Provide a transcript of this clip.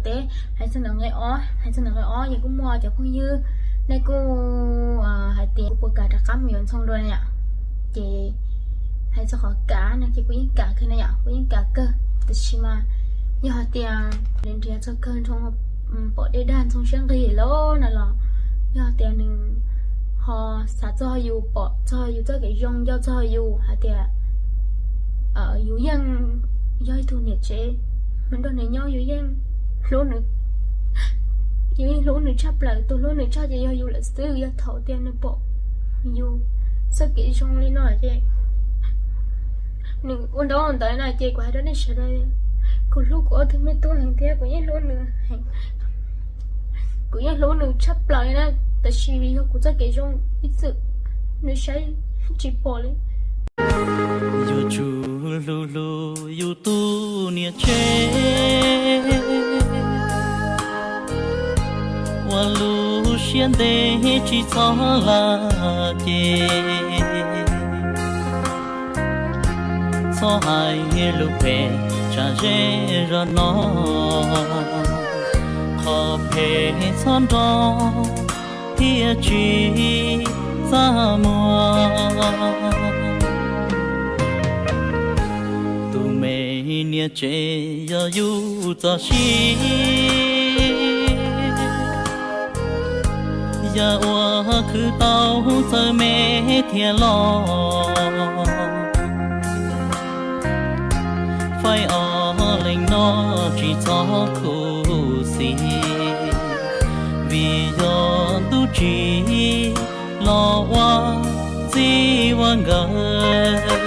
Teb, hais txog ntawm nqe ob, hais txog ntawm nqe ob ces kuj muaj cov phooj ywg nej kuj hais tias kuv puas kam rov qab mus yuav Ntxhoo dua na yom. Ces hais txog qhov kam no ces kuv yeej kam kawg na yom, kuv yeej kam kawg. Tiam sis mas yog hais tias nws nrhiav txog kawg Ntxhoo pom dej dag Ntxhoo siab nqig lawm no los, yog hais tias nws ho xav txog yus, pom txog yus txoj kev zoo, nco txog yus hais tias yus yeej yog ib tug niam tsev nrog nws nyob, yus yeej hlub nws, yus yeej hlub nws tshaj plaws. Tus hlub nws tshaj ces yog yus lawm xwb. Yog thaum tias nws pom yus txoj kev zoo li no ces nws ua ntaub ua ntawv no ces kuv hais rau nej sawv daws, kuv hlub kuv ob tug me tub heev thiab kuv yeej hlub nws heev. Kuv yeej hlub nws tshaj plaws li na, tab sis vim yog kuv txoj kev zoo ib txwm nws saib tsis pom li. Yuav tsum hlub hlub yus tus niam tsev, ua lub siab ntev tsis txhob lam ces. Txhob hais lus phem tsam zej zog hnov, qhov phem txhob nrog thiaj tsis txaj muag. Tus me niam tsev yog yus txoj sia, yam uas khwv tau txawm me thiab los. Faib ob leeg no tsis txhob khuv xim, vim yog ntuj tsim los ua txij ua nkawm.